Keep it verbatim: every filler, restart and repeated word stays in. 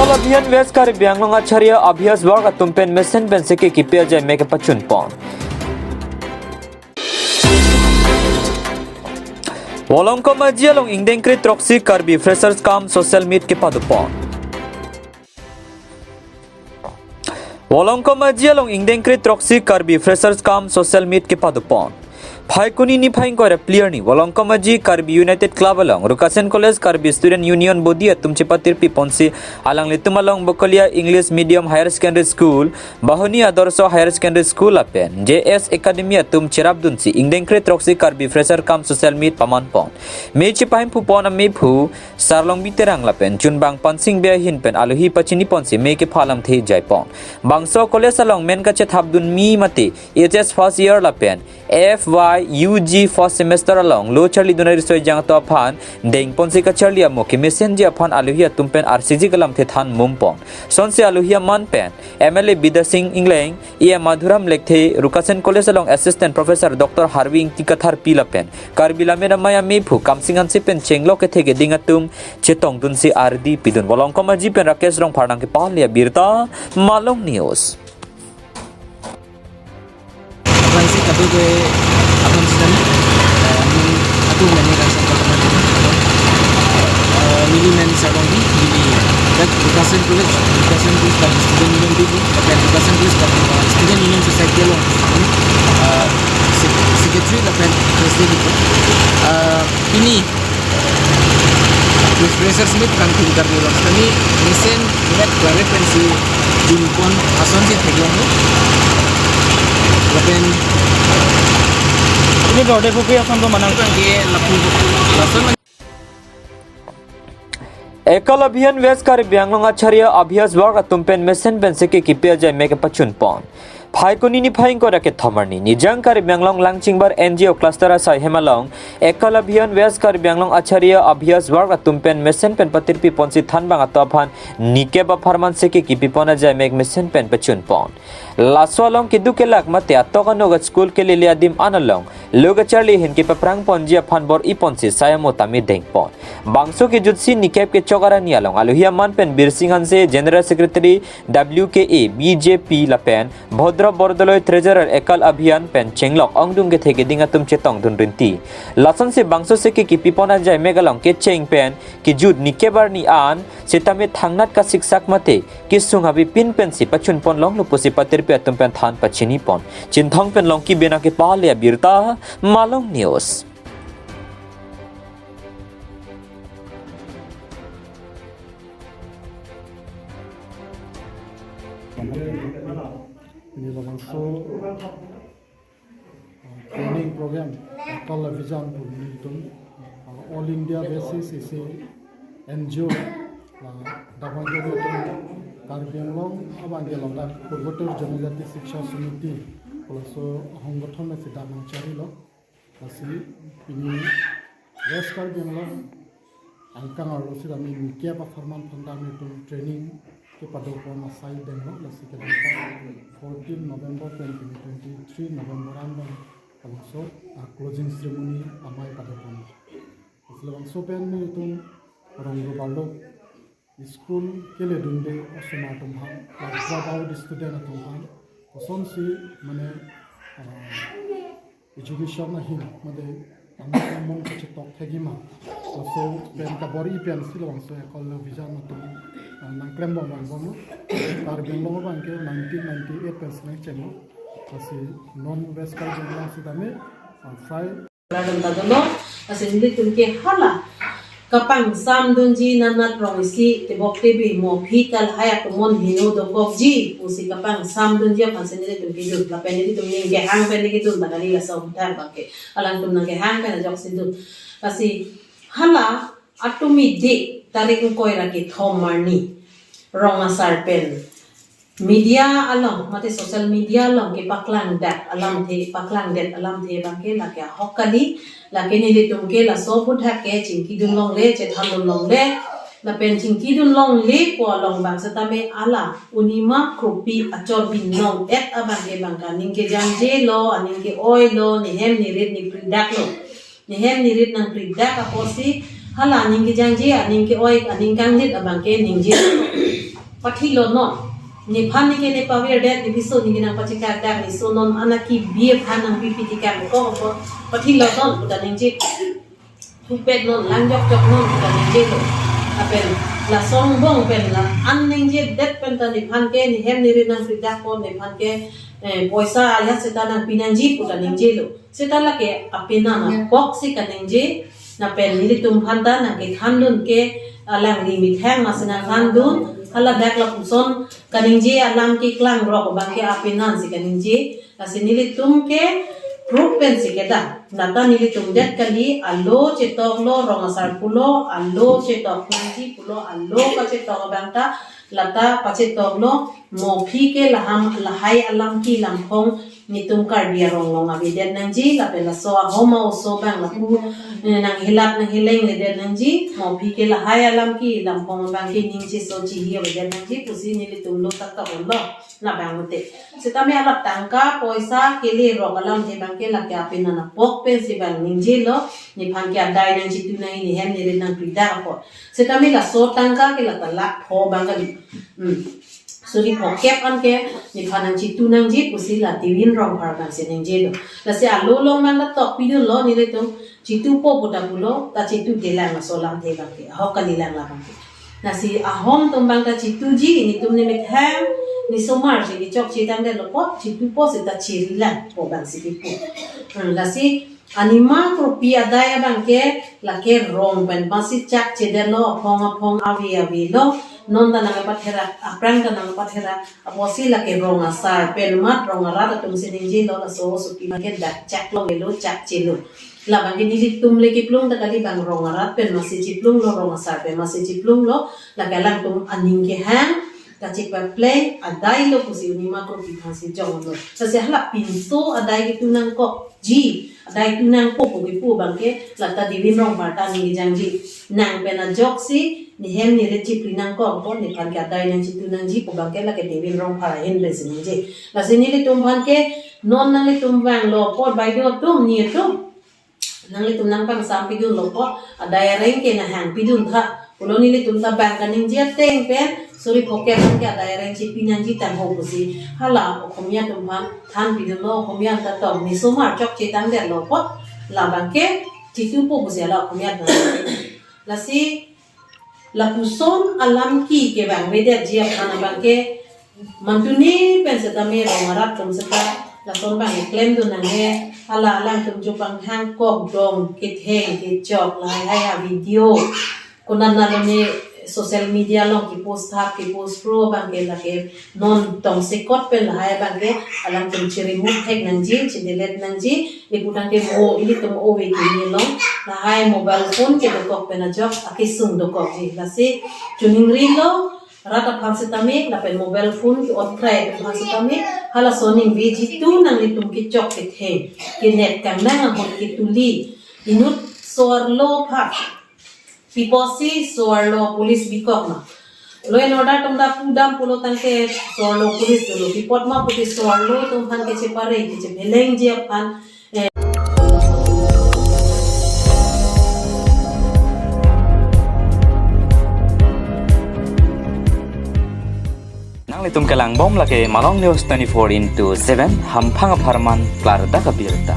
Ekal Abhiyan West Karbi Anglong Acharya Abhyas Varg atum pen mesen pen seke kipi ajai mek pachun pon. Volongkom Aji along ingdeng kre throksi Karbi Freshers cum Social Meet kepado pon. Volongkom Aji along ingdeng kre throksi Karbi Freshers cum Social Meet kepado pon. Phaikuni niphai ingkoi ra phli arni Volongkom Aji Karbi United Club along Rukasen College Karbi Student Union body atum chepatirpi ponsi alanglitum along Bokolia English Medium Higher Secondary School, Bahuni Adorsho Higher Secondary School lapen J S Academy atum cherapdunsi ingdeng kre throksi Karbi Fresher cum Social Meet paman pon. Mei chepahimphu pon amephu Sarlongbi Terang lapen chunbang Pansing Bey ahin pen alohi pachini ponsi mei kepha alamthe jai pon. Bangso college along men kachethapdun mi mate H S first year lapen F Y U G first semester along lo charlidun ari soi jangto aphan deng ponsi kacharli amo kemesenji aphan alohi atum pen arsiji alamthe than mum pon. Sonsi alohi aman pen M L A Bidya Sing Engleng, E M Madhuram Lekthe, Rukasen College along Assistant Professor Doctor Harvi Ingti Katharpi lapen Karbi Lammet Amei amephu Kamsing Hanse pen chenglok kethe keding atum chetongdunsi ardi pidun. Volongkom Aji pen Rakesh Rongphar nangkepale abirta, Malong News. Aphrangsi kadokave atum sitame, eh, neli atum mene rasa pertama, eh, neli men Sarlongbi, neli dak Rukasen College, Rukasen College Karbi Student Union bidi, lapen Rukasen College Karbi, eh, Student Union Society along, eh, sec-, Secretary lapen President ipo. Eh, pini Freshers Meet kangtung Karbi along kami mesen mek klare pensi jingpon asonsi theklonglo. Lapen ini dode buku ya sampai mana? Bangke lapu lason. Ekal Abhiyan West Karbi Anglong Acharya Abhyas Varg atum pen mesen pen seke kipi ajai mek pachun pon. Phaikuni niphai ingkoi ra kethom arni Nijang Karbi Anglong Langchingbar N G O Cluster asai hem along Ekal Abhiyan West Karbi Anglong Acharya Abhyas Varg atum pen mesen pen patirpi ponsi thanbang atum aphan nikep apharman seke kipi pon ajai mek mesen pen pachun pon. Laso along keduk kelak mate atok anok school kelele adim an along lo kacharli ahin kepaphrang ponji aphan bor-i ponsi sai amo tame deng pon. Bangso kejutsi nikep kechok arni along alohi aman pen Birsing Hanse General Secretary W K A B J P lapen Bhodro Bordoloi Treasurer Ekal Abhiyan pen chenglok ongdung kethe keding atum chetongdun rinti. Lasonsi bangso seke kipi pon ajai mek along kecheng pen kejut nikep arni an sitame thangnat kasiksak mate kesung abipin pensi pachun pon longlo pusi patirpi atum pen than pachini pon. Chinthong pen Longki Bey nangkepale abirta, Malong News. Ini labangso, uh, training program, Ekal Abhiyan pu nelitum, uh, all India basis isi N G O, uh, dabang ke nelitum Karbi Anglong abang ke along dak Purvotter Janajati Shiksha Samiti pu laso honggothon si dak nangcharlilo. Lasi pini West Karbi Anglong angkang arlo sitame nikep apharman aphan ta nelitum training kepado pon asai denglo, lasi kedamtang fourteen November twenty twenty-three November an bang labangso, ah, closing ceremony amei pado pon. Lasi labangso pen nelitum rong rubalok school keledunde osomar atum aphan, la drop out student atum aphan, kosonsi mane, ah, education ahin mate amon amon kachetok thekji ma, laso pen kabor-i pensi labangso Ekal Abhiyan atum, ah, nangklem bom bom bom. Karbi Anglong abang ke nineteen ninety-eight pensi nangchenglo. Lasi non West Karbi Anglong sitame, ah, five Ladon ta dolo, lasi nelitum ke hala kapangsamdunji nanat rong isi tebok tebe mo phi kalhai atumon heno dokokji pusi kapangsamdunji aphansi nelitum kejut lapen nelitum ning kehang pen nelitum ta kali laso aputhak abang ke alangtum nangkehang pen ajoksi dun. Lasi hala atum idi tarik ingkoi ra kethom arni rong asar pen media along mate social media along kepaklangdak alamthe, paklangdet alamthe abang ke lake ahok kali, lake nelitum ke laso aputhak ke chingkidun longle, chethandun longle, lapen chingkidun longle pu along bang setame hala Unima Kropi achor binong et abang ke bang ke aning kejangje lo, aning ke-oi lo, nehem nerit nepridak lo. Nehem nerit nangpridak apotsi hala aning kejangje, aning ke-oi, aning kangjit abang ke ningje. Pathilo non. Nephan neke ne pavirdet, ne piso neke nangpachekak dak, ne so non ana kebi aphan nangpipi tekang ko ko. Pathilo non puta ningje. Thupet non, langjokjok non puta ningjelo. Lapen laso angbong pen la-an ningjedet pen ta nephan ke, nehem nerit nangpridakpo, nephan ke, eh, poisa ajat seta nangpi nangji puta ningjelo. Seta lake apenan apok si kaningje, lapen nelitum aphan ta nangkethandun ke, alangli methang masi nangthandun, hala dak lapuson kaningje alam keklang rok abang ke apenan si kaningje, lasi nelitum ke proof pensi kedam. Lata nelitum det kali, alo chetoklo, rong asar pulo, alo chetok nangji pulo, alo kachetok abang ta, lata pachetoklo, mo aphi ke laham, lahai alam ki lamphong netum Karbi arong along avedet nangji, lapen laso ahom a-oso abang lapu, eh, nanghelap nangheleng ledet nangji, mo aphi ke lahai alam ki lamphong abang ke ning cheso chehi avedet nangji pusi nelitum lo tak tak lo. Labang mate. Setame hala tangka poisa kele rok alamthe abang ke lake apenan apok pensi abang ningjelo, nephan ke adai nangchitu nang, nehem nerit nangpridak apot. Setame laso tangka ke lata lakh pho abang kali. Hmm. Suri phokep an ke nephan nangchitu nangji pusi la Divin Rongphar abang si ningjelo. Lasi alo along abang ta tok pidunlo, nelitum chitupo puta pulo, ta chitudelang laso alamthe abang ke. Ahok kalilang labang ke. Lasi ahom atum abang ta chituji, netum ne methang, ne somar si kechokche tangdetlo apot, chitupo seta chirilang pu abang si kipu. Hmm, lasi anima kropi adai abang ke lake rong pen masi chakchedetlo, aphong aphong ave avelo, non ta nangpatherak, aphrang ta nangpatherak, apotsi lake rong asar pen mat rong arat atum si ningjelo, laso oso aphi abang ke dak chaklo avelo, chakchelo. Labang ke nelitum le kiplung ta kali, bang rong arat pen masi chiplunglo, rong asar pen masi chiplunglo, lake alangtum aning kehang, kachepapleng, adailo pusi anima kropi aphansi jonglo. Lasi hala pinso adai kitu nangkokji, adai tu nangkok pu kipu abang ke, lata Divin Rongphar ta ning kejangji. Nang pen ajoksi, nehem nerit chipri nangkokpo, nephan ke adai nangchitu nangji pu abang ke lake Divin Rongphar ahin pensi ningje. Lasi nelitum aphan ke, non nanglitum vanglo apot, baideo atum, ni atum, nanglitum nangpangsam pidunlo apot, adai areng ke nanghang pidun tha. Pulo nelitum ta bang kaningje ateng pen, suri phokep an ke adai areng chipi nangji tangho pusi. Hala Okhomia atum aphan than pidunlo, Okhomia ta tong, ne somar chokche tangdetlo apot, labang ke chitupo pusi hala Okhomia atum. Lasi lapuson alam ki kevang avedetji aphan abang ke, mantuni pen setame rong arat atum seta lason abang keklemdun nangji, hala alangtum jo panghang kok dong ketheng kechok lahai hai a-video, konat nalo ne social media along kipost thap kipost pro abang ke lake non tongsekot pen lahai abang ke alangtum chiremove thek nangji, chidelete nangji, lapu tangte mo ilitum ove kimi along lahai mobile phone kedokok pen ajok akesung dokokji. Lasi choningrilo, rat aphan setame, lapen mobile phone ke-on krai aphan setame, halaso aningve jitu nanglitum kechok ketheng, kenet kangnang ahut ketuli, inut so-arlo aphan, pi apotsi so-arlo police bikok ma. Law and order atum ta pudam pulo tangte so-arlo police dolo. Pi apot ma pulote so-arlo atum aphan kechepare, kechephelengji aphan, eh. Nanglitum kelangbom lake Malong News twenty-four into seven, hamphang apharman klardak abirta.